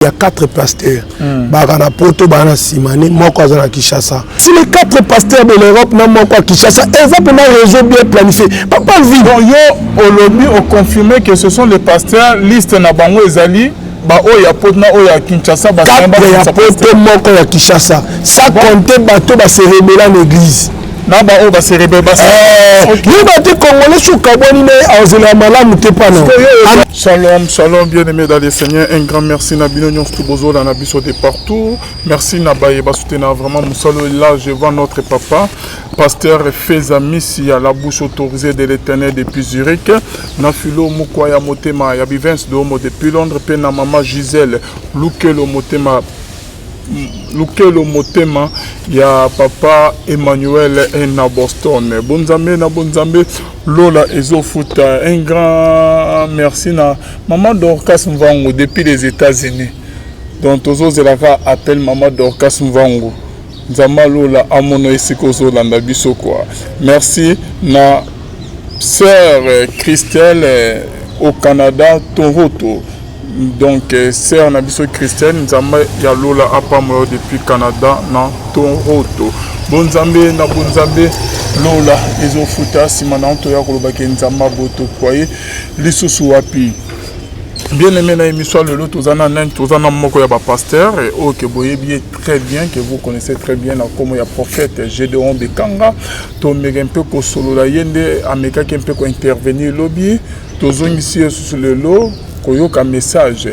Ya quatre pasteurs baka na Poto, baa na nsima ne moko aza na Kinshasa. Si les quatre pasteurs de l'Europe na moko ya Kinshasa, eza mpena réseau bien planifié, papa Alvin. Bon, yo olobi, oconfirme que ce sont les pasteurs, liste na bango ezali baoyo ya Poto na oyo ya Kinshasa. Quatre ya Poto, moko ya Kinshasa, sans compter bato baserebela na église. Na baoyo baserebela. Yeba te, Congolais so okabwani na ye, azela malamu te mpana. Shalom, shalom, bien-aimés dans le Seigneur. Un grand merci na bino nyonso bozola na biso de partout. Merci na baye basoutenir vraiment mosalo. Là, je vois notre papa, pasteur Feza Missia, la bouche autorisée de l'Éternel depuis Zurich. Na Philo Mukwaya Motema ya Bivens de Homo depuis Londres, pe na mama Gisèle Lukelo Motema, Lukelo Motema ya papa Emmanuel na Boston. Bonzambe na bonzambe, lola ezofuta. Un grand merci na mama Dorcas Mvango depuis les États-Unis. Donc tozozelaka appel, mama Dorcas Mvango. Nzambe alola amono esika ozolanda biso quoi. Merci na sœur Christelle au Canada, Toronto. Donc sœur na biso Christelle, Nzambe ya lola apambola depuis Canada na Toronto. Bonzambe na bonzambe, lola ezofuta. Nsima na toya kolobaki Nzambe abotokwa ye lisusu wapi. Bien aimé, na émission lelo toza na nani? Toza na moko ya bapasteur oyo ke boyebi ye très bien, que vous connaissez très bien, na nkombo ya prophète Gédéon Bekanga. Tomeka mpe kosolola ye nde amekaki mpe kointervenir lobi. Tozongisi ye susu lelo koyoka message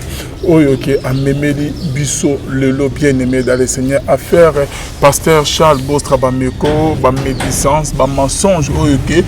oyo ke amemeli biso lelo. Bien aimé dans le Seigneur, affaire pasteur Charles Bostra Bameko, bamédisance, bamensonge oyo ke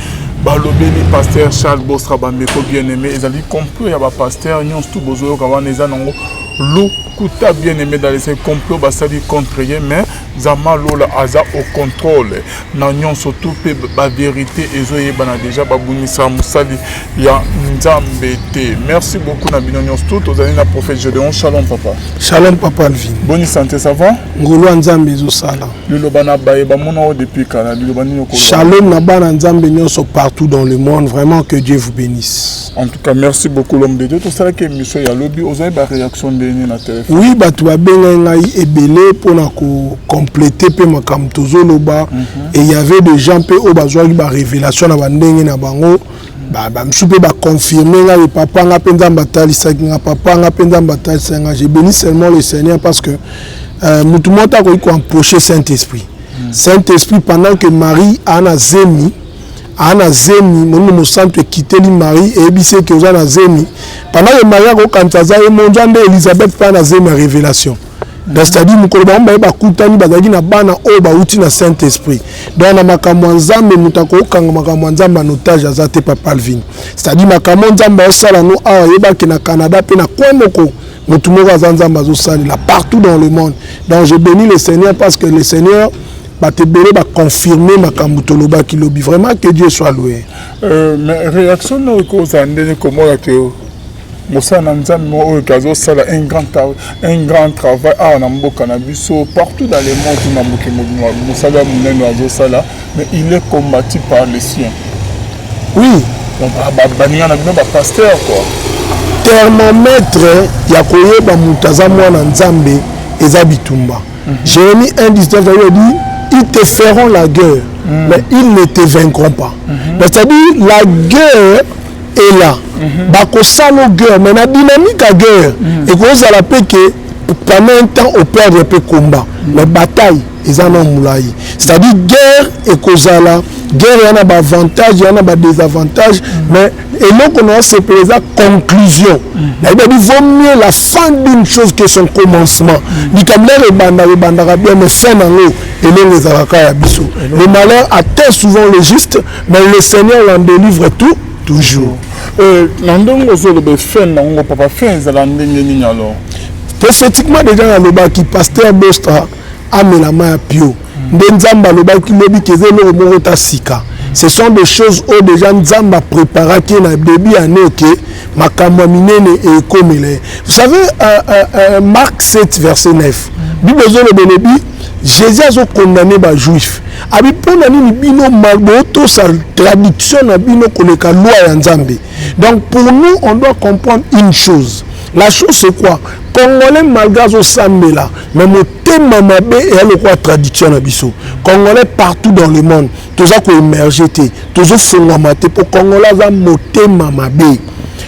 balobeli pasteur Charles Bostra Bameko, bien aimé, ezali complot ya bapasteur nyonso tu bozoyoka wana, eza nango lokuta. Bien aimé dans le Seigneur, complot basali contre ye, mais Nzambe alola aza au contrôle na nyonso tu mpe bavérité ezoyebana déjà. Babundisa mosali ya Nzambe te. Merci beaucoup na bino nyonso tu. Tozali na prophète Gédéon. Shalom, papa. Shalom, papa Alvin. Boni santé, ça va? Ngolu ya Nzambe ezosala. Liloba na baye bamona oyo depuis kala, liloba nini okoloba? Shalom na bana Nzambe nyonso partout dans le monde. Vraiment, que Dieu vous bénisse. En tout cas, merci beaucoup, l'homme de Dieu. Tosalaki émission ya lobi, ozali baréaction ndeni na téléphone? Oui, bato babengai ngai ebele mpona kocompléter mpe makambo tozoloba. Et il y avait des gens mpe oyo bazwaki barévélation na bandenge na bango. Bamisusu mpe baconfirme ngai: "Papa, nga mpe Nzambe atalisaki nga, papa, nga mpe Nzambe atalisaki nga." Je bénis seulement le Seigneur parce que mutu moko akoki koempocher Saint-Esprit. Saint-Esprit, pendant que Marie aa na zemi, aa na zemi, Molimo Mosantu ekiteli Marie, eyebisi eke oza na zemi. Pendant que Marie akokanisa aza ye monzwa nde Elizabeth mpe na zemi ya révélation. Donc c'est-à-dire mokolo bango baye bakutani, bazalaki na bana oyo bauti na Saint Esprit. Donc na makambo ya Nzambe, moto akokanga makambo ya Nzambe en otage aza te, papa Alvin. C'est-à-dire makambo Nzambe aosala no awa, ayebaki na Canada mpe na coin moko motu moko aza, Nzambe azosalela partout dans le monde. Donc je bénis le Seigneur parce que le Seigneur, bato ebele baconfirme makambo tolobaki lobi. Vraiment, que Dieu soit loué. Mais réaction no ekozala ndenge komona ke mosala na Nzambe oyo ke azosala un grand travail awa na mboka na biso, partout dans le monde, na mokili mobimba, mosala ya monene azosala, mais il est combattu par les siens? Oui. Donc baninga na bino bapasteur quoi. Thermomètre ya koyeba moto aza mwana Nzambe eza bitumba. Jérémie 1 19 a dit: "Ils te feront la guerre, mais ils ne te vaincront pas." Donc c'est-à-dire la guerre est là, bakosala guerre, mais na dynamique ya guerre ekozala mpe ke pendant un temps operdre mpe combat, mais bataille eza na molai. C'est-à-dire guerre ekozala guerre ya na baavantage, ya na badésavantage, mais eloko na osepela eza conclusion. Nayebi abi vaut mieux la fin d'une chose que son commencement. Likambo lere ebandaka, ebandaka bien, mais fin nango elongo ezalaka ya biso. Le malheur atteint souvent le juste, mais le Seigneur l'en délivre tout toujours. Na ndenge ozoloba fin nango, papa, fin ezala ndenge nini alors? Prophétiquement déjà nalobaki pasteur Bostra amela mai ya pio. Nde Nzambe alobaki lobi ke eza eloko moko ta sika. Ce sont des choses oyo déjà Nzambe apréparaki na début année oke makambo ya minene ekomela ye. Vous savez, Marc 7 verset 9, Bible ezoloba, elobi Jésus azokondamner bajuif, abi: "Mpo na nini bino botosa tradition na bino koleka loi ya Nzambe?" Donc pour nous, on doit comprendre une chose. La chose, c'est quoi? Congolais, malgré azosambela, mais motema mabe eya lokola traduction na biso. Congolais partout dans le monde, toza koémerger te, tozofungwama te, mpo Congolais aza motema mabe.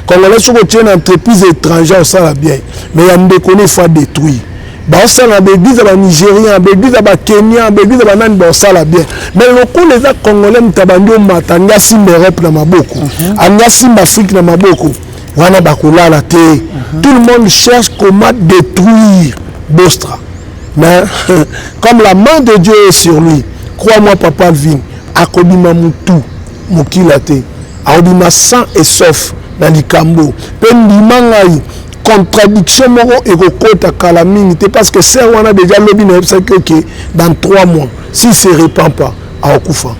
Congolais, soki otie na entreprise étrangère, osala bien, mais ya ndeko ne faut détruire. Baosala na baéglise ya Banigérien, baéglise ya Bakenya, baéglise ya banani, baosala bien, mais lokola eza Congolais, moto abandi omata, andi asimba Europe na maboko, andi asimba Afrique na maboko wana, bakolala te. Tout le monde cherche comment détruire Bostra, mais comme la main de Dieu est sur lui, crois-moi, papa Alvin, akobima mutu mokila te, akobima sain et sauf na likambo. Mpe ndima ngai, contradiction moko ekokota kala mingi te, parce que sœur wana déjà lobi nayebisaki, oke, dans 3 mois, s'il se repent pas, akokufa.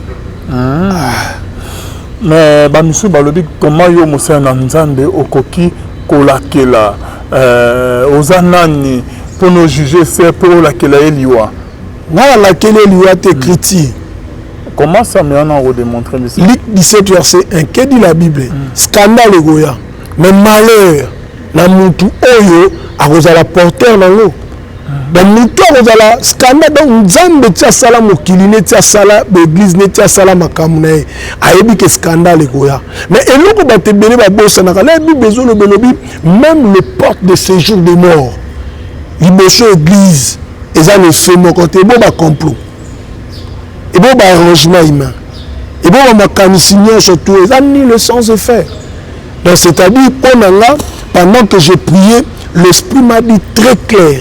Mais bamisusu balobi: comment yo mosala na Nzambe okoki kolakela? Oza nani mpona ojuger sœur mpo olakela ye liwa? Ngai nalakeli ye liwa te, écriture. Comment ça? Mais wana okodémontrer biso. Luc 17 verset 1, que dit la Bible? Scandale ekoya, mais malheur na mutu oyo akozala porteur nango. Donc mutu akozala scandale. Donc Nzambe ti asala mokili, neti asala baéglise, neti asala makambo na ye, ayebi ke scandale ekoya. Mais eloko bato ebele babosanaka na Bible ezoloba, elobi même le porte de séjour de mort liboso église eza na effet moko te. Ebo bacomplot, ebo baarrangement humain, ebo bamakanisi nyonso, tout eza nul, sans effet. Donc c'est-à-dire, mpo na nga, pendant que je priais, l'Esprit m'a dit très clair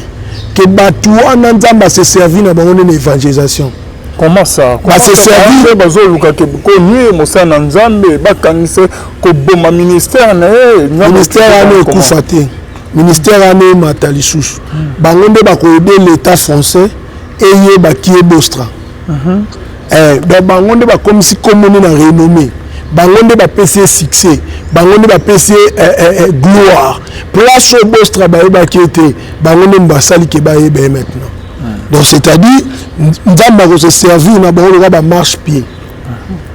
que bato wana, Nzambe ase servi na bango nde na évangélisation. Comment ça? Base servi. Bazoluka ke konuire mosala na Nzambe, bakangisa, koboma ministère na ye. Ministère wana ekufa te, ministère wana emata lisusu. Bango nde bakoaider l'État français eyebaki ye Bostra. Donc bango nde bakomisi komoni na renommé, bango nde bapesi ye succès, bango nde bapesi ye gloire. Place oyo Bostra bayebaki ete, bango nde basali ke bayeba ye maintenant. Donc c'est-à-dire, Nzambe akose servir na bango lokola bamarchepied,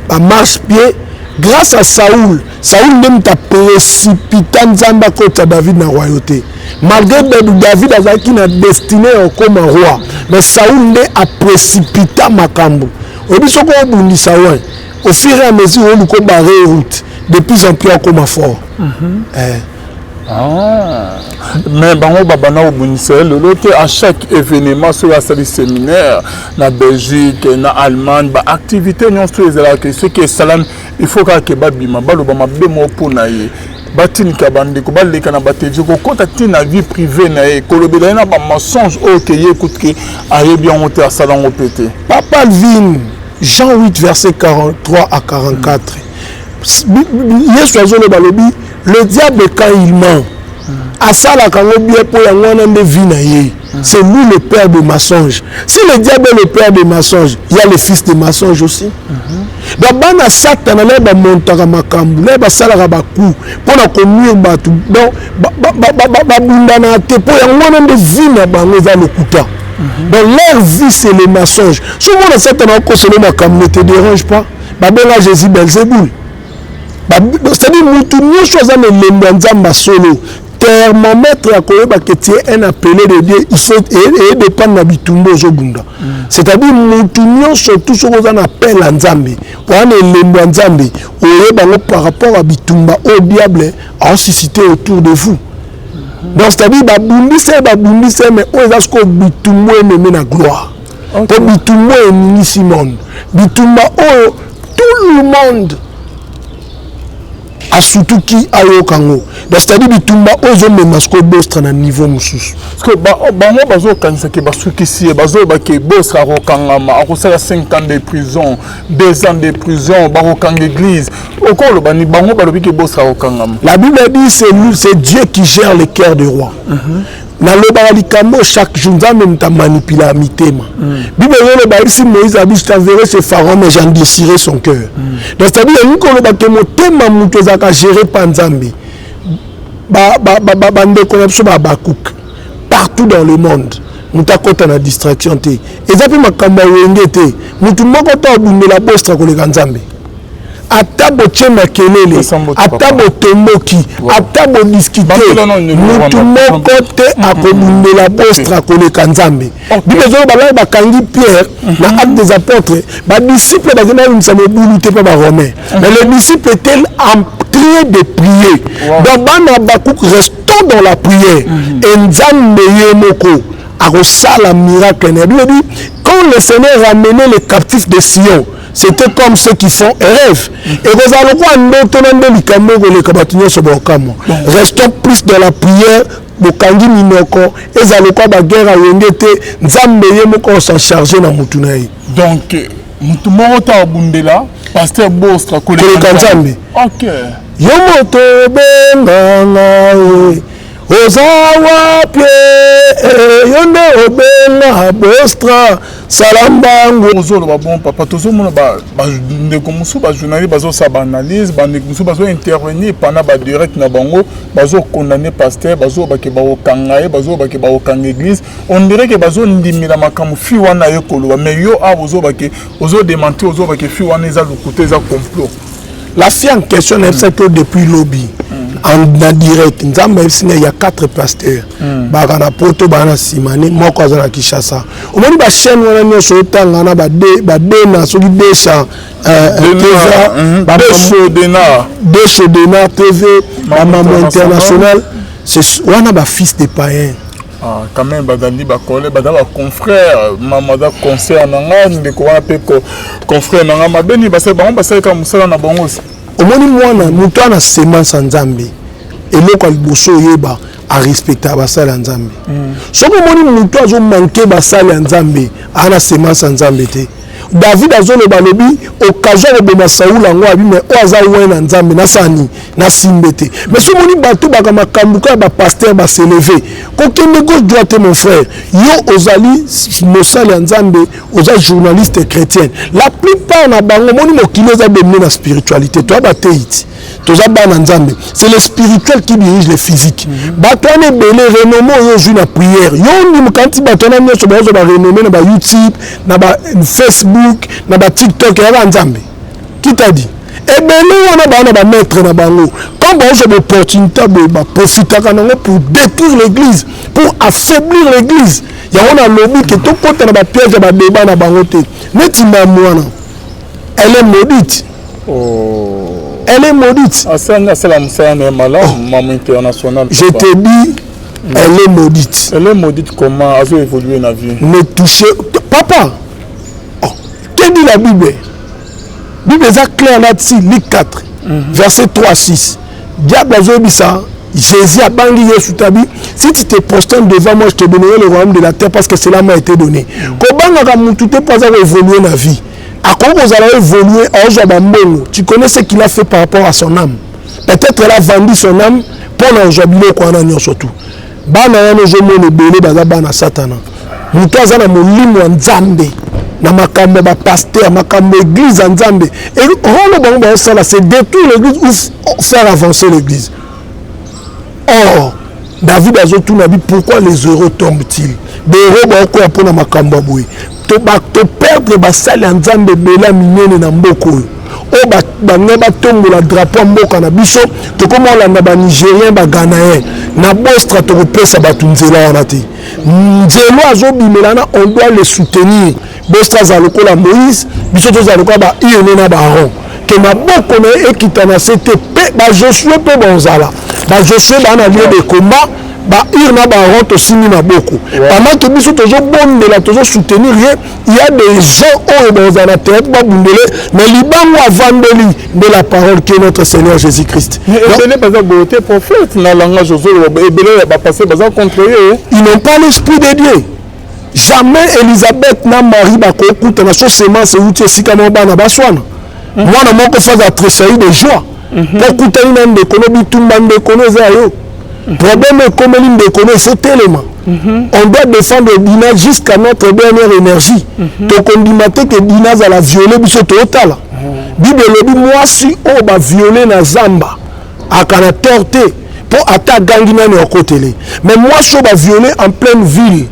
bamarchepied grâce à Saoul. Saoul nde moto aprécipita Nzambe akota David na royauté, malgré David azalaki na destinée ya kokóma roi, mais Saoul nde aprécipita makambo. Oyebi, soki obundisa win, au fur et à mesure oluka obarrer route, de plus en plus akóma fort. Eh. Ah. Mais bango babanda kobundisa ye lelo te. À chaque événement, soki asali séminaire na Belgique, na Allemagne, baactivité nyonso ezalaka, soki esalami, il faut kaka ke babima, baloba mabe moko mpo na ye, batindika bandeko baleka na batelevizio, kokɔta ntina vie privée na ye, kolobela ye na bamensonge oyo ke ye kutu ke ayebi yango te, asala yango mpe te. Papa Alvin, Jean 8 verset 43 à 44, Yesu azoloba, alobi: le diable, quand il ment, asalaka yango bien, mpo yango wana nde vie na ye. C'est lui le père de mensonge. Si le diable est le père de mensonge, il y a le fils de mensonge aussi. Donc bana Satana naye bamontaka makambo naye, basalaka bacoup mpona konuire bato. Donc babundanaka te, mpo yango wana nde vie na bango, eza lokuta. Donc leur vie, c'est le mensonge. So mona Satana akosela makambo, ne te dérange pas. Babenga Jésus Belzeboul. C'est-à-dire, mutu nyonso aza na elembo ya Nzambe solo, thermomètre ya koyeba ke tu es un appelé de Dieu, il faut edépendre na bitumba ozobunda. C'est-à-dire, mutu nyonso tu, soki oza na appel ya Nzambe, oza na elembo ya Nzambe, oyeba yango par rapport à bitumba oyo diable aosuscité autour de vous. Donc c'est-à-dire, babundisa ye, babundisa ye, mais oyo eza sikoyo bitumba oyo ememi na gloire, mpo bitumba oyo eningisi monde, bitumba oyo tout le monde asutuki ayoka yango. Donc c'est-à-dire, bitumba oyo ezomema sikoyo Bostra na niveau mosusu. Parce que bango bazokanisa ke basukisi ye, bazoloba ke Bostra akokangama, akosala 5 ans de prison, 2 ans de prison, bakokanga église. Okoloba ni bango balobi ke Bostra akokangama? La Bible dit: c'est Dieu qui gère le cœur du roi. Nalobaka likambo chaque jour, Nzambe moto amanipula mitema. Bible ezoloba, ayebisi Moïse, abi: je t'enverrai chez Pharaon, mais j'endurcirai son cœur. Donc c'est-à-dire, elingi koloba ke motema moto ezalaka géré pa Nzambe. Bandeko na biso babakuka partout dans le monde, moto akɔta na distraction te. Eza mpe makambo ya wenge te. Motu moko to abundela Bostra koleka Nzambe. Ata botie makelele, ata botomboki, ata bodiscuter, mutu moko te akobundela Bostra koleka Nzambe. Bible ezoloba laki bakangi Pierre na Acte des Apôtres, badisciple bakenda babimisa mobulu te mpe baromain, mais les disciples étaient en train de prier. Donc bana Bakuk, restons dans la prière et Nzambe ye moko akosala miracle na ye. Bible dit, quand le Seigneur ramenait les captifs de Sion, c'était comme ceux qui font un rêve. Ekozala lokola ndoto na nde likambo ekoleka, bato nyonso baokamwa. Restons plus dans la prière. Bokangi minoko, ezala lokola baguerre awenge te. Nzambe ye moko os'en charge na mutu na ye. Donc mutu moko ta abundela pasteur Bostra koleka Nzambe. Yo moto obenga ngai, oza wapi? Yo nde obenga Bostra, sala mbangu. Ozoloba bon, papa. Tozomona bandeko mosusu, bajournaliste, bazosala baanalyse, bandeko mosusu bazointervenir pendant badirect na bango, bazokondamner pasteur, bazolobake bakokanga ye, bazolobake bakokanga église. On dirait ke bazondimela makambo fi wana ye koloba. Mais yo awa ozolobake, ozodémentir, ozolobake fi wana eza lokuta, eza complot. La fille en question nayebisaki yo depuis lobi en direct, Nzambe ayebisi ngai ya quatre pasteurs baka na Poto, baa na nsima ne moko aza na Kinshasa. Omoni bachaîne wana nyonso otanga na badena, soki desha Desho Dena TV, Bamamo International, wana bafils de païen. Ah, quand même bazali bacollègue, baza baconfrère. Mama aza concert na nga, ndeko wana mpe confrère na nga. Mabeni basali bango, basalika mosala na bango. Omoni mwana moto wana, semence ya Nzambe, eloko ya liboso oyeba, arespecta basali ya Nzambe. Soki omoni moto azomanquer basali ya Nzambe, aa na semence ya Nzambe te. David azoloba, alobi occasion ya koboma Saul yango abi, mais oyo aza we na Nzambe, nasala nini? Nasimbe te. Mais so omoni bato baka makambo kaka bapasteur bas'élever, kokende gauche droite te. Mon frère, yo ozali mosali ya Nzambe, oza journaliste chrétien. La plupart na bango, omoni mokili eza dominé na spiritualité. Toya batei ti toza bana Nzambe, c'est le spirituel qui dirige le physique. Bato wana ebele, renommée oyo ozwi na prière, yo ndimaka nti bato wana nyonso bazozwa barenommée na baYouTube, na baFacebook, na baTikTok, eyaka Nzambe. Qui t'a dit? Ebele wana baa na bamaître na bango. Quand bazozwa baopportunité boye, baprofitaka nango pour détruire l'église, pour affaiblir l'église. Yango nalobi ke tokɔta na bapiège ya badébat na bango te. Neti mamu wana, elle est maudite. Oh. Elle est maudite. Asala, asala mosala na ye malamu, Mamu International. Je te dis, elle est maudite. Elle est maudite comment? Azo évoluer na vie. Ne touchez papa. Oh. Que dit la Bible? Bible eza clair là-dessus. Luc 4 verset 3 à 6, diable azoyebisa Jésus, abangi Yesu tabi: si tu te prosternes devant moi, je te donnerai le royaume de la terre, parce que cela m'a été donné. Kobangaka mutu te mpo aza koévoluer na vie. Akoki kozala évoluer, aozwa bambongo. Tu connais ce qu'il a fait par rapport à son âme? Peut-être elle a vendu son âme mpo na ozwa biloko wana nyonso. Tu bana wana ozomona ebele baza bana Satana. Moto aza na molimo ya Nzambe na makambo ya bapasteur, makambo église ya Nzambe, rôle bango bazosala, c'est détruire l'église ou faire avancer l'église. Or David azotuna bi: pourquoi les héros tombent-ils? Bahéros baokoya mpona makambo ya boye. Toperdre basali ya Nzambe ebele ya minene na mboka oyo, oyo bangai batombola drapeau ya mboka na biso. Tokoma olanda banigérien, baghanayen. Na Bostra tokopesa bato nzela wana te. Nzela azobimela na, on doit le soutenir. Bostra azala lokola Moïse, biso tozala lokola baIone na baAron, ke maboko na ye ekita na se te. Mpe baJosue mpe bonzala, baJosue baa na lieu de combat, baIr na baAron tosimbi maboko pendant ke biso tozobondela, tozosoutenir ye. Il y a des gens oyo bazala na théâtre, babundele, mais libango avandeli nde la parole qui est notre Seigneur Jésus Christ. Ebele baza boye te, prophète. Na langage ozoloba, ebele ya bapasteur baza contre ye. Ils n'ont pas l'esprit de Dieu. Jamais Elisabeth na Marie bakokutana. So semence euti esika moko, bana baswana, mwana moko faza tressaillir de joie mpo okutani na ndeko no. Bitumba ndeko no eza yo, problème ekomeli ndeko no, efo telema. On doit défendre Dina jusqu'à notre dernière énergie. Tokondima te ke Dina azala violé, biso tootala. Bible elobi mwasi oyo baviolé na zamba aka na tort te, mpo ata agangi, nani akotele? Mais mwasi oyo baviolé en pleine ville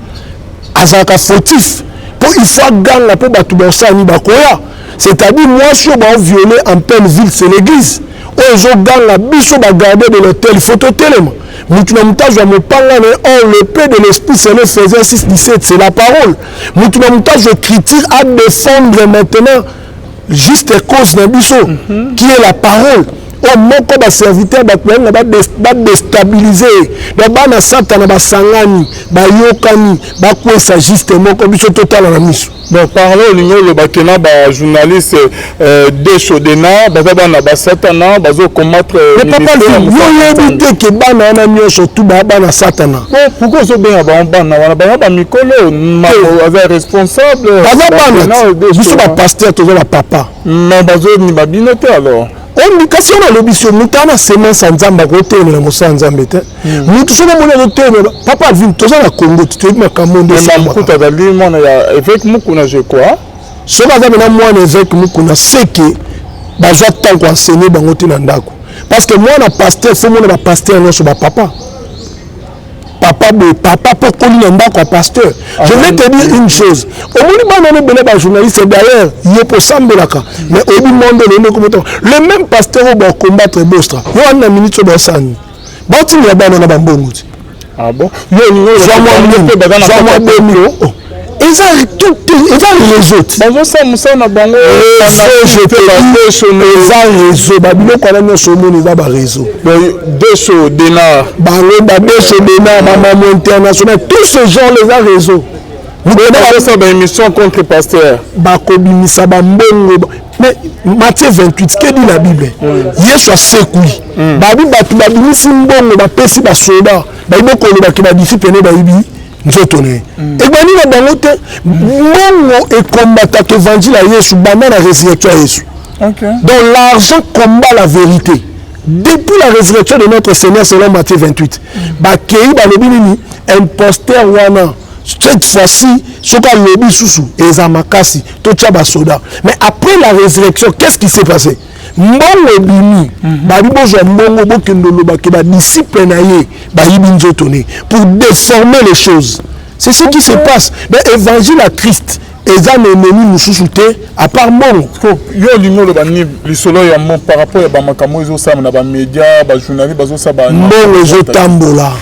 azalaka fautif. Mpo il faut aganga mpo bato baosala nini, bakoya. C'est-à-dire mwasi oyo baoviole en pleine ville, c'est l'église oyo ezoganga. Biso bagardien de l'autel, il faut totelema, mutu na mutu azwa mopanga na ye. Or l'épée de l'esprit, c'est le Éphésiens 6 17, c'est la parole. Mutu na mutu azwa écriture à défendre maintenant juste cause na biso, qui est la parole. Oyo moko baserviteur, bato bayenga badéstabiliser. Donc bana Satana basangani, bayokani, bakwesa juste moko. Biso totala na miso. Bon, parle, olingi olobaki na bajournaliste Desho Dena baza bana basatana, bazocombattre. Mais papa, yo oyebi te ke bana wana nyonso tu baya bana Satana? Bon, pourquoi ozobenga bango bana wana? Bango bamikolo, aza responsable. Baza bana. Biso bapasteur toza bapapa. Mais bazondima bino te alors. Ondi kasi oyo nalobi so, moto ana semence ya Nzambe akotelemela mosala Nzambe te. Motu soki omoni azotelemela, papa Alvin, toza na Congo te, toyebi makambo nde. Mamukuta azali mwana ya évêque Mukuna, je crois. Soki aza mena mwana évêque Mukuna, seke bazwa temps koenseigner bango te na ndako, parce que mwana pasteur, faut mona bapasteur nyonso bapapa, papa boye, papa mpo okoli na ndako ya pasteur. Je vais te dire une chose: omoni bana wana ebele bajournaliste, d'ailleurs ye mpo osambelaka, mais oyebi monde oyo ndeko, le même pasteur oyo bacombattre Bostra yo wana, na minute oyo baosala nini? Baotindela bana na bambongo ti. Ah bon? Yo olingi Zwa mwa 2000, eza tout, eza réseau ti. Bazosala mosala na bango. Réseau, eza réseau. Babiloko wana nyonso omoni eza baréseau. Deso Denar. Bango badeso Denar, bamamo international, tous ce genre, eza réseau. Bazosala baémission contre pasteur. Bakobimisa bambongo. Mais Matthieu 28, que dit la Bible? Yesu asekwi, babi bato babimisi mbongo, bapesi basoda, bayibi kolobaki badisciple ne bayibi nzoto na ye. Ebandi na bango te. Mbongo ekombataka évangile ya Yesu banda na résurrection ya Yesu. Donc l'argent combat la vérité depuis la résurrection de notre Seigneur selon Matthieu 28. Bakei, balobi nini? Imposteur wana, cette fois-ci soki alobi susu, eza makasi, totia basoda. Mais après la résurrection, qu'est-ce qui s'est passé? Mbongo ebimi, babi bozwa mbongo, bokende olobaki badisciple na ye bayibi nzoto ne, pour déformer les choses. C'est ce qui se passe. Mais évangile ya Christ eza na ennemi mosusu te à part mbongo. Yo olingi oloba nini lisolo ya mo par rapport ya bamakambo ezosalama na bamédia, bajournaliste bazosala? Mbongo ezotambola.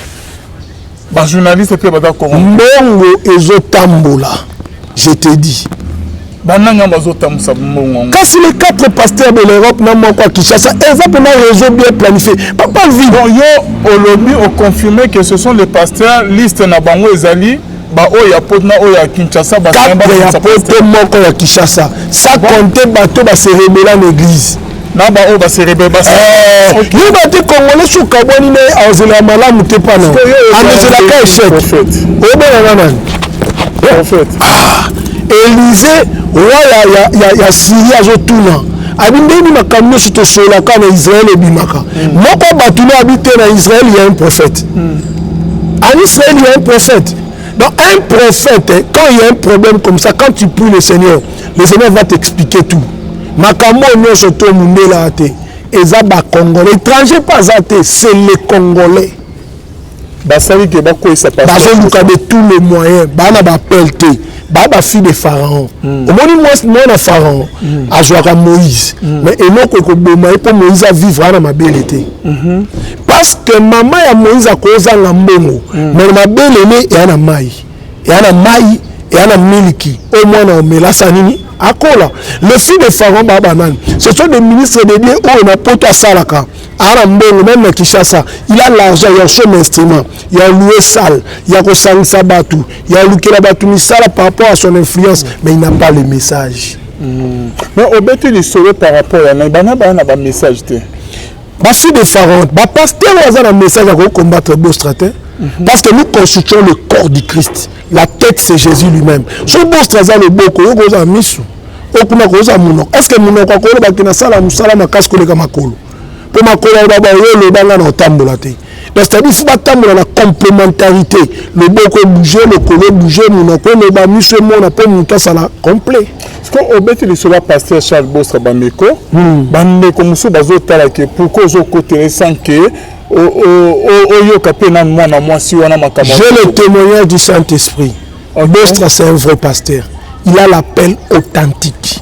Bajournaliste mpe baza corrompu. Mbongo ezotambola, je te dis. Banani yango bazotambusa mbongo yango? Kasi les quatre pasteurs de l'Europe na moko ya Kinshasa, eza mpena réseau bien planifié, papa Alvin. Bon, yo olobi, oconfirme que ce sont les pasteurs, liste na bango ezali baoyo ya Poto na oyo ya Kinshasa. Quatre ya Poto, moko ya Kinshasa, sans compter bato baserebela na église. Na baoyo baserebela. Yeba te, Congolais soki okabwani na ye, azelaka malamu te mpana amezelaka échec. Oyebelanga nani? Prophète. Élisée, roi ya Syrie, azotuna abi ndeni makambo nyonso tosolaka na Israel ebimaka. Moko bato no abi te, na Israël il y a un prophète. En Israël, il y a un prophète. Donc un prophète, quand il y a un problème comme ça, quand tu pries le Seigneur, le Seigneur va t'expliquer tout. Makambo oyo nyonso to mundela te, eza bacongolais, étranger mpe aza te, c'est les Congolais. Basali ke bakweyisa. Bazoluka de tous les moyens. Baa na baappel te, baa bafille de Pharaon. Omoni mwana Pharaon azwaka Moïse, mais eloko ekoboma ye mpo Moïse avivre ana mabele te, parce que mama ya Moïse akozanga mbongo, mais mabele ne eya na mai, eya na mai, eya na miliki oyo mwana omelasa nini akola. Le fils de Pharaon, baa banani? Ce sont des ministres de Dieu oyo na Poto asalaka, aa na mbongo. Même na Kinshasa, il a l'argent ya osomba instrument, ya louer salle, ya kosangisa bato, ya olukela bato misala par rapport à son influence, mais il n'a pas le message. Mais obeti lisolo par rapport ya nani? Bana baya na bamessage te. Bafille de Pharaon, bapasteur oyo aza na message ya kocombattre Bostra te, parce que nous constituons le corps du Christ. La tête, c'est Jésus lui-même. Soki Bostra aza loboko, yo kozala misu, okuna kozala monoko. Est ce que monoko akolobaki nasala mosala makasi koleka makolo? Mpo makolo aloba oyo olobanga na otambola te. Donc c'est-à-dire faut batambola na complémentarité: loboko ebouge, lokolo ebouge, monoko eloba, miso emona, mpo moto asala complet. Siko obeti lisolo ya pasteur Charles Bostra. Bameko, bandeko mosusu bazotala ke pourquoi ozokotela sans ke oyoka mpe nanu mwana mwasi wana makambo. J'ai le témoignage du Saint-Esprit. Bostra, c'est un vrai pasteur. Il a l'appel authentique.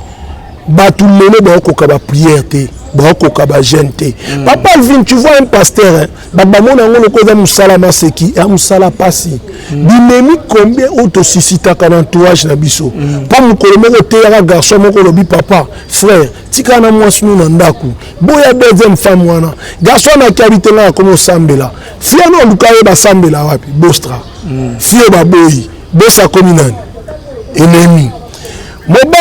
Bato lelo baokoka baprière te, baokoka bajeûne te. Papa Alvin, tu vois un pasteur, hein, bato bamona yango lokola eza mosala maseki, ya mosala pasi. Bimemi combien oyo tosuscitaka na entourage na biso? Mpo mokolo moko oteyaka garçon moko, olobi: "Papa, frère, tikala na mwasi nu na ndako, boya deuxième femme wana." Garçon wana akiabi te, ngai akoma osambela. Fille wana oluka ye, basambela wapi? Bostra. Fille baboyi bosa, akomi nani? Ennemi.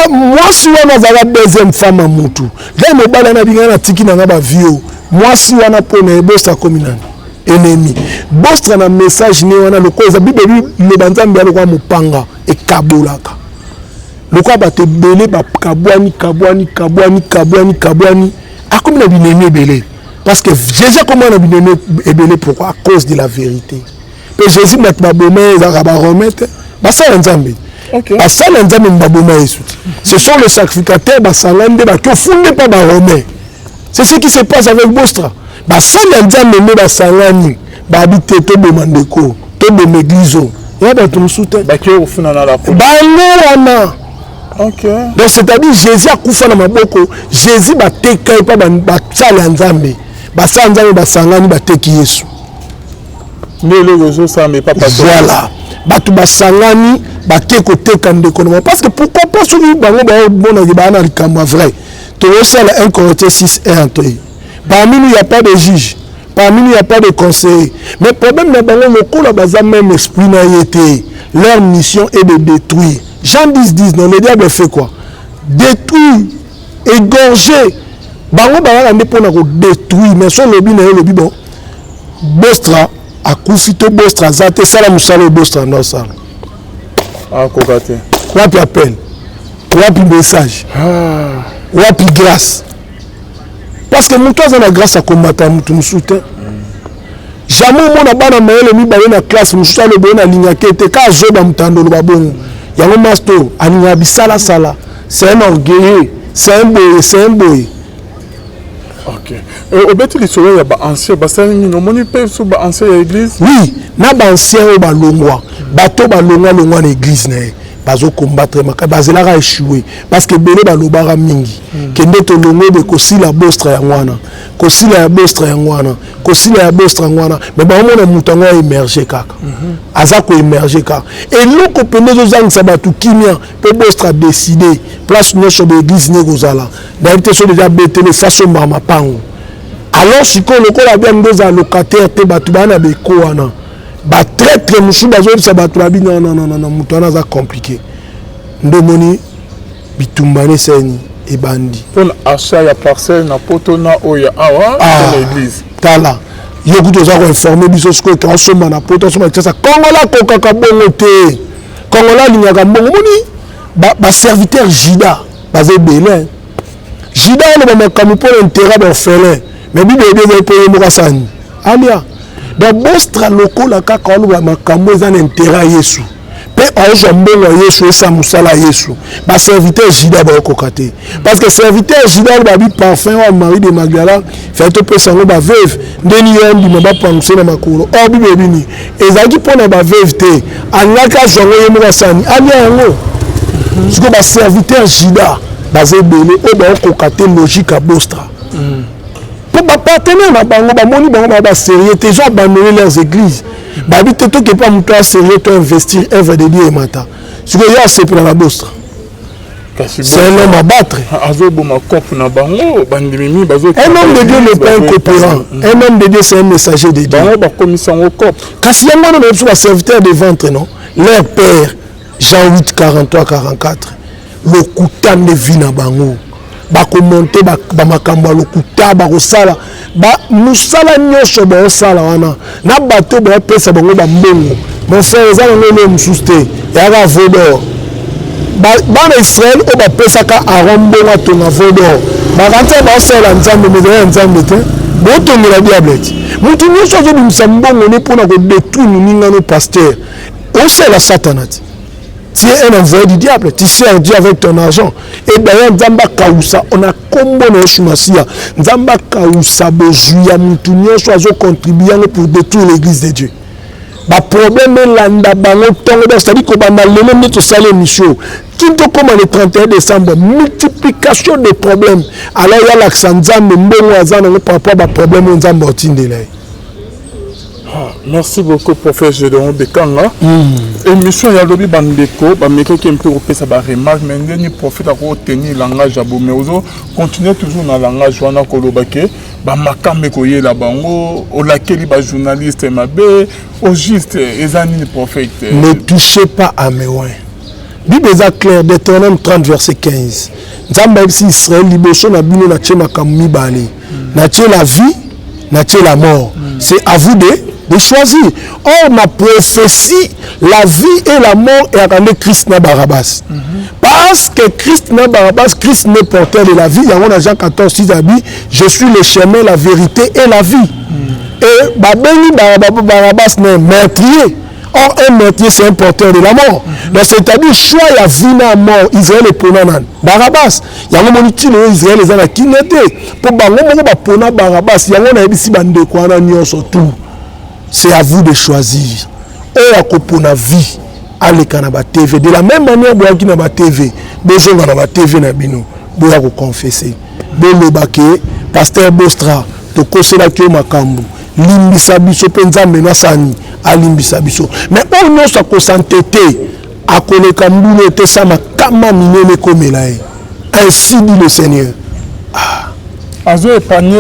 Mwasi wana azalaka deuxième femme ya mutu. Ngai mobali wana abingai, natiki na nga bavio mwasi wana mpo na ye. Bostra akomi nani? Ennemi. Bostra na message ne wana, lokola eza Bible loba, Nzambe ya lokola mopanga ekabolaka, lokola bato ebele bakabwani, kabwani, kabwani, kabwani, kabwani, akomi na binemi ebele, parce que Jésus akomi na binemi ebele. Pourquoi? À cause de la vérité. Mpe Jésus, bato baboma ye, ezalaka Baromain te, basala Nzambe. Basala Nzambe baboma Yesu te, ce sont les sacrificateurs basangani nde baki ofunde mpa Baromain. C'est ce qui se passe avec Bostra. Basali ya Nzambe nde basangani, babi te, toboma ndeko, toboma église oyo ya bato mosusu te. Bake kofuna na la Bango wana. Donc c'est-à-dire Jésus akufa na maboko, Jésus bateka ye mpa basali ya Nzambe. Basali ya Nzambe basangani, bateki Yesu. Nde eloko ezosalama epa pasteur. Voilà, bato basangani, bake koteka ndeko na bango, parce que pourquoi pas? Soki bango baomonaki baa na likambo ya vrai, tokosala 1 Corinthiens 6 1 3: "Parmi nous, il y a pas de juge, parmi nous, il y a pas de conseiller." Mais problème na bango, lokola baza même esprit na ye te, leur mission est de détruire. Jean 10 10, non, le diable fait quoi? Détruire, égorger. Bango bazalaka nde mpona kodétruire. Mais so olobi na ye, olobi: "Bon, Bostra akufi to Bostra aza te, sala mosala oyo Bostra ndo asala." Akoka te. Wapi appel? Wapi message? Wapi grâce? Parce que moto aza na grâce akombata moto mosusu te. Jamais omona bana mayele mibale na classe, mosusu aloba oyo nalingaki ete ka azoba moto oloba bongo. Yango masto alingaka bisalasala, c'est un orgueilleux, c'est un boye, c'est un boye. Ok. Obeti lisolo ya baancien, basali nini? Omoni mpe so baancien ya église? Oui, na baancien oyo balongwa, bato balongwa longwa na église na ye, bazokombattre maka, bazelaka échoué, parce que ebele balobaka mingi. Kende tolongwe boye, kosila Bostra yango wana, kosila ya Bostra yango wana, kosila ya Bostra yango wana. Mais baomona moto yango aémerge kaka, aza koémerge kaka. Eloko pende ezozangisa bato kimia, mpo Bostra décide place nyonso baéglise nde kozala. Nayebi te so deja betele fasombaka mapango. Alors sikoyo, lokola bia nde ozala locataire te, bato baa na beko wana, batraître mosusu bazoyebisa bato babi: "Non, non, non, non, moto wana aza compliqué." Nde omoni bitumba ne eseni ebandi. Mpona achat ya parcelle na poto na oyo ya awa Ah. mpona église. Tala, yo kutu oza koinforme biso sikoyo ke osomba na poto, osomba Kinshasa. Kongola akokaka bongo te. Kongola alingaka mbongo. Omoni baserviteur Juda baza ebele. Juda oloba makambo mpona intérêt baorphelin, mais Bible ebi ezali mpo ye moko asani alia. Donc Bostra, lokola kaka oloba makambo eza na intérêt ya Yesu mpe aozwa mbongo ya Yesu, esa mosala ya Yesu, baserviteur Juda baokoka te, parce que serviteur Juda oloba bi parfum wa Marie de Magdala fai topesa yango baveuve, ndeni yo ndima bapanguse na makolo. Or Bible ebini ezalaki mpona baveuve te, alingaki azwa yango ye moko asani alia yango. Sikoyo baserviteur Juda baza ebele oyo baokoka te logique ya Bostra, mpo bapartenaire na bango bamoni bango baa basérieux te. Ils ont abandonné leurs églises. Babi te, toke mpa moto asérieux, to investir œuvre de Dieu emata. Sikoyo ye asepela na Bostra. Kasi C'est un homme à battre. Azoboma cope na bango, bandimi mingi bazo Un homme de Dieu n'est pas un coopérant. Un homme de Dieu, c'est un messager de Dieu. Bango bakomisa yango cope. Kasi yango wana na biso baserviteur de ventre, non, leur père, Jean 8 43 44, lokuta nde vi na bango. Bakomonte bamakambo ya lokuta, bakosala mosala nyonso baosala wana na bato baopesa bango bambongo. Mon frère, eza nango eloko mosusu te, eyaka veau d'or. Bana Israele oyo bapesaka Aron mbongo atonga veau d'or, bakanti baosalela Nzambe, mais ezali ya Nzambe te, botongela diable ti. Motu nyonso azobimisa mbongo ne mpona kodétruire moningano, pasteur, osalela Satana ti. Tu es un envoyé du diable, tu sers Dieu avec ton argent. Et d'ailleurs, Nzambe akausa, on a kombo na Yesu Masiya, Nzambe akausa bozwi ya mutu nyonso azocontribue yango pour détruire l'église de Dieu. Baproblème elanda bango ntongo. Donc c'est-à-dire kobanda lelo nde tosali émission kini, tokóma le 31 décembre, multiplication de problèmes. Alors yalakisa Nzambe mbongo aza nango par rapport baproblème oyo Nzambe otindela ye. Merci beaucoup, prophète Gédéon Bekanga. Émission ya lobi, bandeko bamekaki mpe kopesa baremarque, mais ndeni prophète akotenir langage ya bo, mais ozo continuer toujours na langage wana, koloba ke bamakambo ekoyela bango, olakeli bajournaliste mabe. Au juste eza nini, prophète? Ne touchez pas à mes oints. Bible eza clair, Deutéronome 30 verset 15. Nzambe ayebisi Israel: liboso na bino natie makambo mibale, natie la vie, natie la mort, c'est à vous de choisir. Or ma prophétie, la vie et la mort eyaka nde Christ na Barabbas, parce que Christ na Barabbas, Christ n'est porteur de la vie. Yango na Jean 14 6 abi: je suis le chemin, la vérité et la vie. Et babengi Barabbas na meurtrier. Or un meurtrier, c'est un porteur de la mort. Donc c'est-à-dire choix ya vie na mort, Israël epona nani? Barabbas. Yango moni ntina oyo Israël eza na kimia te, mpo bango moko bapona Barabbas. Yango nayebisi bandeko wana nyonso tout, c'est à vous de choisir. Oyo akopona vie, aleka na batv. De la même manière boyaki na batv, bozonga na batv na bino, boya koconfesser, boloba ke pasteur Bostra, tokoselaki yo makambo, limbisa biso, mpe Nzambe nasani alimbisa biso. Mais oyo nyonso akosante te, akoleka mbula etesa makama minene ekomela ye. Ainsi dit le Seigneur. Ah. Azo épargne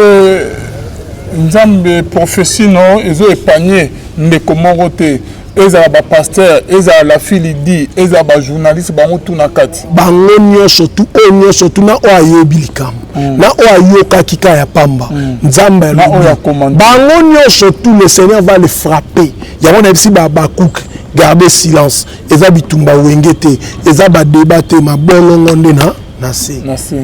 Nzambe, prophétie no ezo épargne ndeko moko te, ezala bapasteur, ezala la fille di, ezala bajournaliste, bango tu na kati. Bango nyonso tu, oyo nyonso tu, na oyo ayebi likambo, na oyo ayokaki ka ya pamba. Nzambe, bango nyonso tu, le Seigneur va le frapper. Yango nayebisi babakuke, garde silence. Eza bitumba wenge te, eza badébat te, mabolongo nde na se. Na se.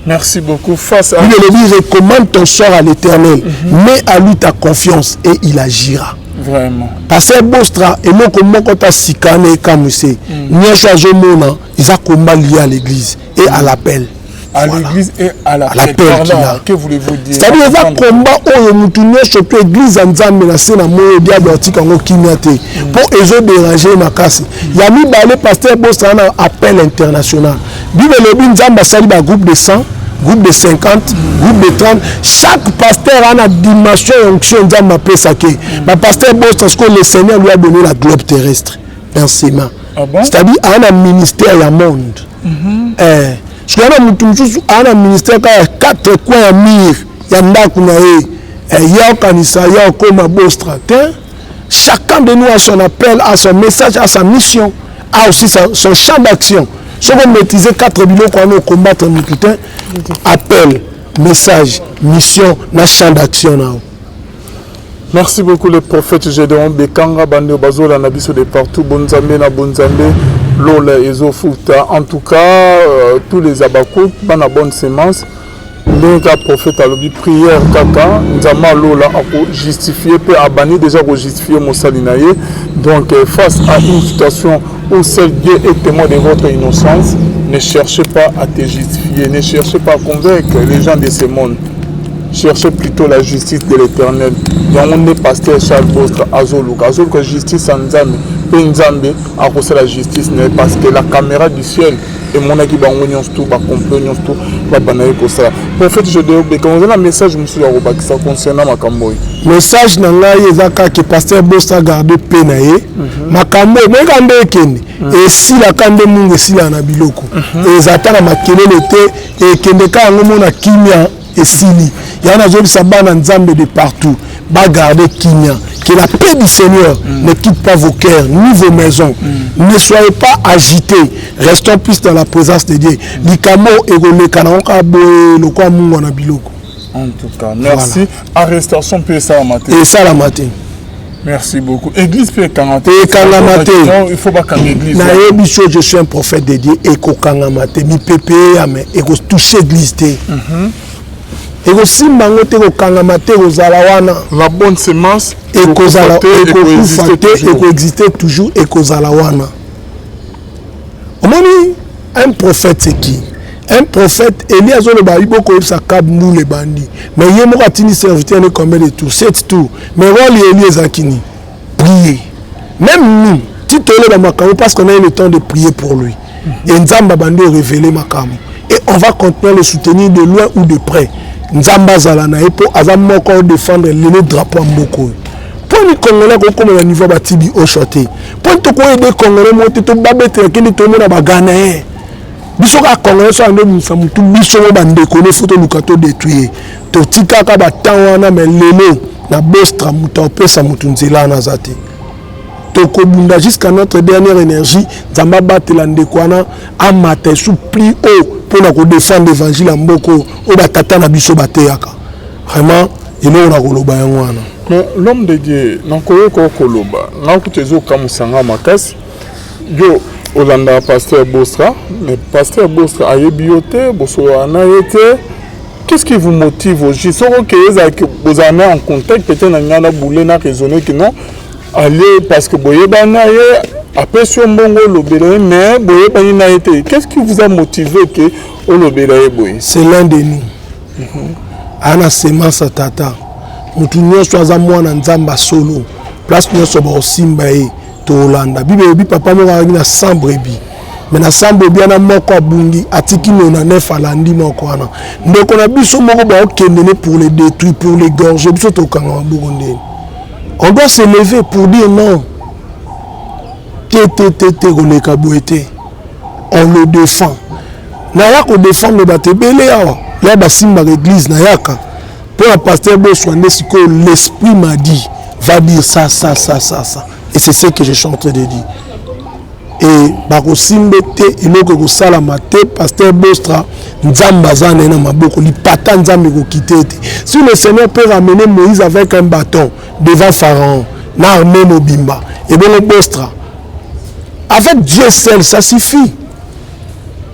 Merci beaucoup. Face à Bible elobi: recommande ton sort à l'Éternel, mets à lui ta confiance et il agira. Vraiment. Pasteur Bostra, eloko moko ta sika na ekamwise nyonso azomona eza combat lié à l'église et à l'appel. À voilà. L'église et à l'appel. Pardon, que voulez-vous dire? C'est-à-dire eza combat oyo mutu nyonso to église ya Nzambe na se na moi, diable atika yango kimia te, mpo ezodéranger makasi. Ya mibale, pasteur Bostra na appel international. Bible elobi Nzambe asali bagroupe de 100, groupe de 50, groupe de 30. Chaque pasteur a na dimension ya onction Nzambe apesaki. Bapasteur Bostra sikoyo, le Seigneur lui a donné la globe terrestre dans ses mains. Ah bon? C'est-à-dire aa na ministère ya monde. Soki aa na motu mosusu, aa na ministère kaka ya quatre coin ya mur ya ndako na ye, ya okanisa ya okoma Bostra te. Chacun de nous a son appel, a son message, a sa mission, a aussi son champ d'action. Soki omaîtrise quatre biloko wana, ocombattre motu te. Appel, message, mission na champ d'action na yo. Merci beaucoup, le prophète Gédéon Bekanga. Bande bazolanda biso de partout, bonzambe na bonzambe, lola ezofuta. En tout cas, tous les abakouk bana bonne semence, ndenge kaka prophète alobi, prière kaka, Nzambe alola akojustifie mpe abandi déjà kojustifie mosali na ye. Donc face à une situation où seul Dieu est témoin de votre innocence, ne cherchez pas à te justifier, ne cherchez pas à convaincre les gens de ce monde, cherchez plutôt la justice de l'Éternel. Yango nde pasteur Charles Bostra azoluka, azoluka justice ya Nzambe, mpe Nzambe akosala justice na ye, parce que la caméra du ciel emonaki bango nyonso tu, bacomplot nyonso tu babandaki kosala. Prophète Gédéon Bekanga, oza na message mosusu ya kobakisa concernant makambo oyo? Message na ngai eza kaka: pasteur Bostra garde mpe na ye makambo oyo moyeka nde ekende, esilaka nde mungu esilaka na biloko, eza ata na makelele te, ekende ka yango mona kimia esili. Yango nazobisa bana Nzambe de partout, bagarde kimia, que la paix du Seigneur ne quitte pas vos cœurs ni vos maisons. Ne soyez pas agités, restons plus dans la présence de Dieu. Likambo ekoleka nango kaka boye lokola mungwa na biloko. En tout cas, merci. Voilà. Arrestation mpe esalama te. Esalama te. Merci beaucoup. Église mpe ekanga te. Ekangama te. Il faut bakanga église. Nayebi so, je suis un prophète de Dieu. Ekokangama te, mipepe eyame ekotouche église te, ekosimba yango te, kokangama te, kozala wana. La bonne semence. Ekozala, ekokufa te, ekoexiste toujours, ekozala wana. Omoni, un prophète, c'est qui un prophète? Eli azoloba abi bokoyebisa Akab mbula ebandi, mais ye moko atindi serviteur ne combien de tours? Sept tours. Mais rôle ya Eli ezalaki nini? Prier. Même nous, ti toyeba makambo parce qu'on a eu le temps de prier pour lui. Et Nzambe abandi révéler makambo. Et on va continuer à le soutenir de loin ou de près. Nzambe azala na ye mpo aza moko défendre lelo drapeau ya mboka oyo. Mpo ni Congolais akokoma na niveau batibi osho te, mpo tokoyede Congolais moko te, tobabetelaki nde tomona Baganayen. Biso kaka Congolais so ande obimisa motu, biso mo bandeko ne fo toluka todétruire. Totikaka batemps wana, mais lelo na Bostra, moto apesa motu nzela wana aza te. Tokobunda jusqu'à notre dernière énergie. Nzambe abatela ndeko wana, amata esu plus haut mpona kodéfendre évangile ya mboka oyo batata na biso bateyaka. Vraiment, eloko na koloba yango wana. Mais l'homme de Dieu, nakoyoka koloba nga kutu ezokamwisa makasi. Yo olandaka pasteur Bostra, mais pasteur Bostra ayebi yo te, bosololaka na ye te. Qu'est-ce qui vous motive au juste? Soki okeye, ezalaki bozala na en contact, peut-être na ngai na boule na raisonner que non, allez, parce que boyebani na ye, apesi yo mbongo olobela ye, mais boyebani na ye te. Qu'est-ce qui vous a motivé ke olobela ye boye? C'est l'un de nous. Aa na semence ya tata. Motu nyonso aza mwana Nzambe asolo, place nyonso bakosimba ye, tolanda. Bible elobi papa moko azalaki na 100 brebis, mais na 100 brebis wana, moko abungi, atiki 99, alandi moko wana. Ndeko na biso moko baokende ne pour le détruire, pour l'égorger, biso tokanga maboko ndeni? On doit se lever pour dire non, te te te te, koleka boye te. On le défend. Naya kodéfendre bato ebele awa ya basimbaka église. Nayaka mpo na pasteur Bostra nde sikoyo l'esprit m'a dit: va dire ça, ça, ça, ça, ça, et c'est ce que je suis en train de dire. E bakosimbe te, eloko ekosalama te. Pasteur Bostra, Nzambe aza na ye na maboko, lipata Nzambe ekokite te. Si le Seigneur peut ramener Moïse avec un bâton devant Pharaon na armée mobimba, ebongo Bostra avec Dieu seul, ça suffit.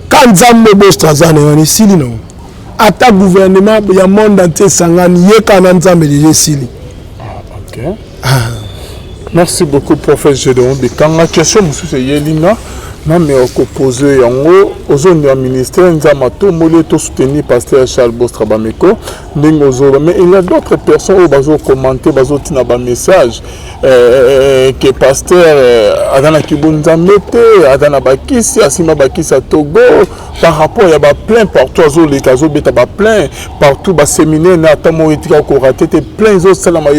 Ka Nzambe Bostra aza na ye wana, esili nango. Ata gouvernement ya monde entier esangani, ye kaka na Nzambe, deja esili. Ok. Ah. Merci beaucoup, prophète Gédéon Bikanga. Question mosusu eyeli nga na me okopose yango. Ozondima ministère, Nzambe atomboli, tosoutenir pasteur Charles Bostra Bameko ndenge ozoloba, mais il y a d'autres personnes oyo bazocommenter, bazotina bamessage ke pasteur aza na kibonzambe te, aza na bakisi, asimba bakisi ya Togo par rapport ya baplein partout azoleka, azobeta baplein partout, baséminaire na ata moko etika korater te, plein ezosalama,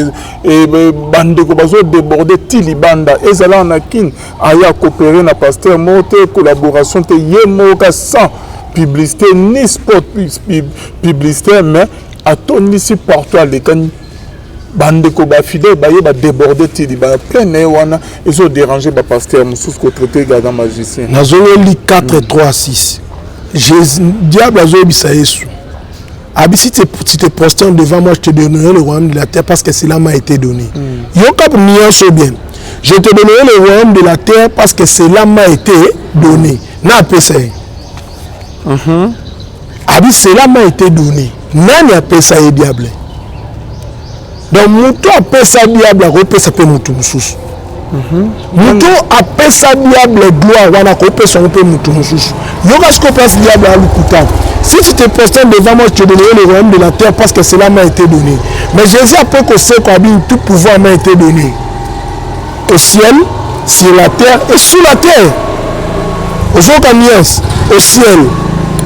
bandeko bazodéborde ti libanda. Ezalaka na Kine, aya coopérer na pasteur moko te, collaboration te, ye moko ka sans publicité ni spot publicitaire, mais atondisi partout alekani, bandeko bafidèle baye badéborde ti libanda. Plein na ye wana ezodérange bapasteur mosusu kotraiter gaga magicien. Nazongeli 4 3 6. Diable azoyebisa Yesu abi: si tu te prosternes devant moi, je te donnerai le royaume de la terre parce que cela m'a été donné. Yoka nyonso bien: je te donnerai le royaume de la terre parce que cela m'a été donné. Na apesa ye abi: cela m'a été donné. Nani apesa ye? Diable. Donc moto apesa diable akopesa mpe motu mosusu. Moto apesa diable gloire wana, akopesa yango mpe motu mosusu. Yoka sikoyo place diable alukuta: si tu te prosternes devant moi, je te donnerai le royaume de la terre parce que cela m'a été donné. Mais Jésus, après kosekwa, abi: tout pouvoir m'a été donné au ciel, sur la terre et sous la terre. Ozoyoka nuance? Au ciel,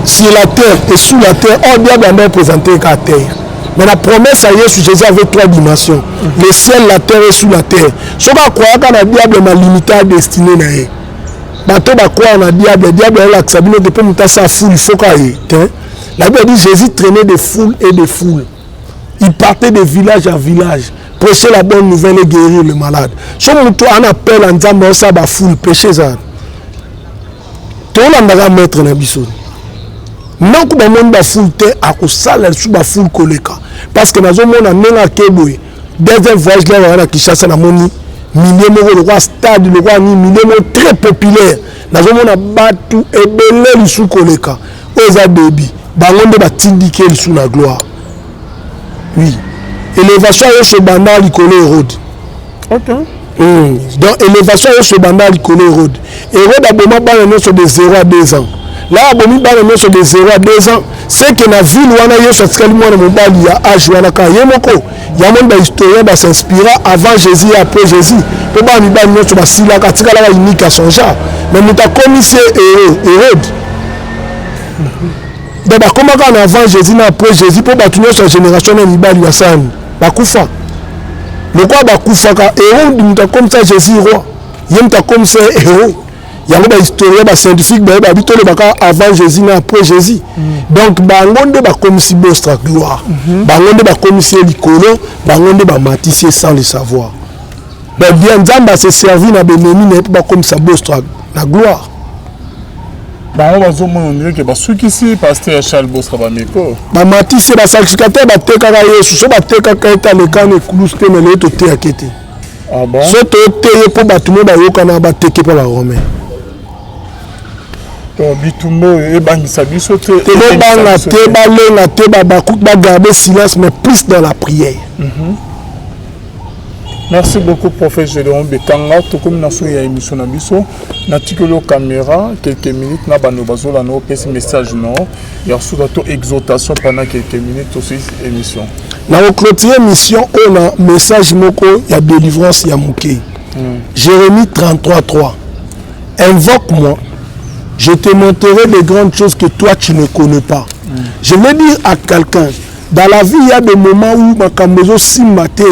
sur la terre et sous la terre. Or diable anda représente ka terre, mais la promesse à Yesu, Jésus avait trois dimensions: le ciel, la terre et sous la terre. Soki akwayaka na diable, malimité ya destinée na ye. Bato bacroire na diable, diable ayolakisa bino te mpo moto asala foule, il faut ka ye te. La Bible dit: Jésus traînait des foules et des foules, il partait de village à village prêcher la bonne nouvelle et guérir le malade. So moto ana appel ya Nzambe, osala bafoule, péché eza. Tolandaka maître na biso. Ntango bamoni bafoule te, akosala lisusu bafoule koleka, parce que nazomona ndenge ake boye. Deuxième voyage lere wana na Kinshasa, namoni milieu moko lokwa stade, lokwa nini, milieu moko très populaire. Nazomona bato ebele lisusu koleka. Oyo eza debi bango nde batindiki ye lisusu na gloire. Oui, élévation ya Yesu ebanda likolo Hérode. Donc élévation ya Yesu ebanda likolo Hérode. Hérode aboma bana nyonso de 0 à 2 ans. La abomi bana nyonso de 0 à 2 ans, c'est que na ville wana Yesu atikali mwana mobali ya âge wana kaka ye moko. Yamoni bahistorien basinspira avant Jésus et après Jésus, mpo bana mibali nyonso basilaka, atikalaka unique à son genre. Mais moto akomisi ye Hérode. Donc bakomaka na avant Jésus na après Jésus, mpo bato nyonso ya génération na mibali basani bakufa. Lokola bakufaka, Hérode moto akomisa Jésus roi, ye moto akomisa ye héros. Yango bahistorien, bascientifique bayeba bi tolobaka avant Jésus na après Jésus. Donc bango nde bakomisi Bostra gloire, bango nde bakomisi ye likolo, bango nde bamatisi ye sans le savoir. Donc bien, Nzambe ase servi na benemi na ye mpo bakomisa Bostra na gloire. Bango bazomona on dirait que basukisi pasteur Charles Bostra bameko. Bamatisi ye. Basacrificateur batekaka Yesu. So batekaka ye te, aleka na ekulusu te. Mais lelo toteyaki te. Ah bon? So toteye mpo bato mo bayokana, bateke mpo baromain. Donc bitumba oyo ebangisa biso te. Te, bobanga te, balenga te, babakuki bagarde silence, mais plus dans la prière. Merci beaucoup, prophète Gédéon Bekanga. Tokomi na suka ya émission na biso. Natikeli yo caméra quelques minutes na bando bazolanda, opesi message no ya suka to exhortation pendant quelques minutes, tosilisi émission. Na koclôturer mission oyo na message moko ya délivrance ya moke. Jérémie 33 3: "Invoque-moi, je te montrerai de grandes choses que toi tu ne connais pas." Je veux dire à quelqu'un dans la vie, il y a des moments où makambo ezosimba te.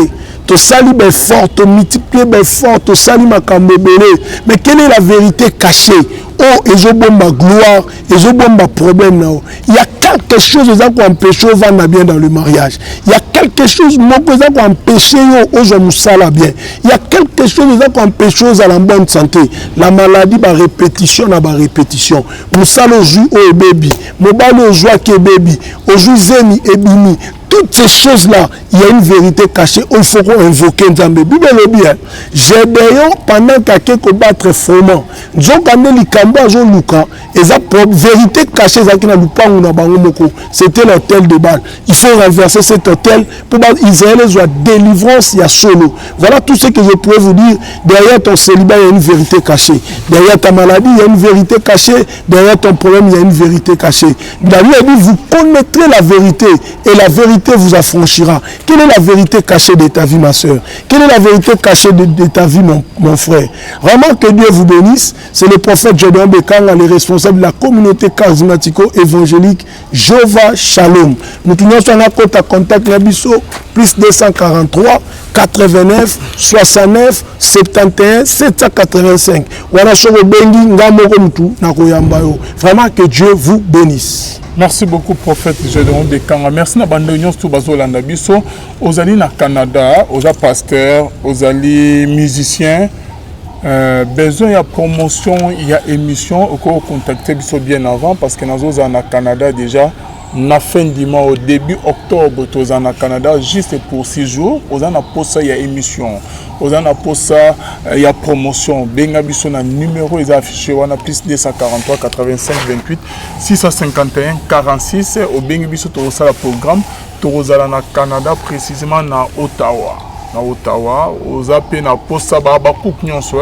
Tosali baeffort, tomultiplie baeffort, tosali makambo ebele, mais quelle est la vérité cachée oyo ezobomba gloire, ezobomba problème na yo? Il y a quelque chose eza koempêche ovanda bien dans le mariage. Il y a quelque chose moko eza koempêche yo ozwa mosala bien. Il y a quelque chose eza koempêche ozala en bonne santé. La maladie, barépétition na barépétition, mosala ozwi oyo ebebi, mobali ozwaki ebebi, ozwi zemi ebimi. Toutes ces choses-là, il y a une vérité cachée où il faut qu'on invoque Nzambe. Bible elobi, Gédéon, pendant qu'ake kobattre froment, nzokande likambo azoluka eza vérité cachée ezalaki na lupangu na bango moko, c'était l'autel de Baal. Il faut renverser cet autel pour Israël ezwa délivrance ya solo. Voilà tout ce que je pourrais vous dire. Derrière ton célibat, il y a une vérité cachée. Derrière ta maladie, il y a une vérité cachée. Derrière ton problème, il y a une vérité cachée. La Bible dit: "Vous connaîtrez la vérité et la vérité vous affranchira." Quelle est la vérité cachée de ta vie, ma soeur? Quelle est la vérité cachée de ta vie, mon frère? Vraiment, que Dieu vous bénisse. C'est le prophète Jordan Bekanga, le responsable de la communauté charismatico-évangélique Jova Shalom. Nous tenons en contact na biso plus 243 89 69 71 785. Wana soko bengi nga moko mutu nakoyamba yo. Vraiment, que Dieu vous bénisse. Merci beaucoup, prophète Gédéon Bekanga. Merci na bando nyonso bazolanda biso. Ozali na Canada, oza pasteur, ozali musicien, besoin ya promotion ya émission, okoki contacter biso bien avant, parce que nazozala na Canada déjà na fin du mois, au début octobre. Toza na Canada juste pour 6 jours. Oza na posa ya émission, oza na posa ya promotion, benga biso na numéro eza affiché wana, plus 243 85 28 651 46. Obengi biso, tokosala programme. Tokozala na Canada, précisément na Ottawa. Na Ottawa, oza mpe na posa bakupe nyonso,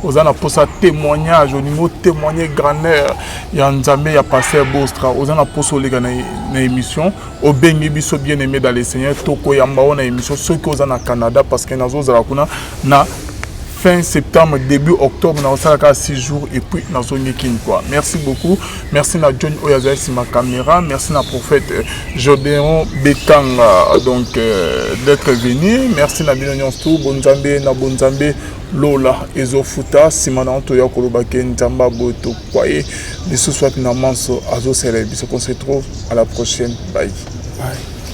oza na posa témoignage, olingi otémoigne grandeur ya Nzambe ya pasteur Bostra, oza na posa oleka na émission, obengi biso, bien aimé dans le Seigneur, tokoyamba o na émission soki oza na Canada, parce que nazozala kuna na fin septembre, début octobre. Nakosalaka 6 jours et puis nazongi Kini quoi. Merci beaucoup. Merci na John oyo azali nsima caméra. Merci na prophète Jodéon Bekanga, donc d'être venu. Merci na bino nyonso tu. Bonzambe na bonzambe, lola ezofuta. Nsima na toya koloba ke Nzambe aboye tokwaye lisusu wapi na manso azosala biso. Qu'on se retrouve à la prochaine. Bye, bye.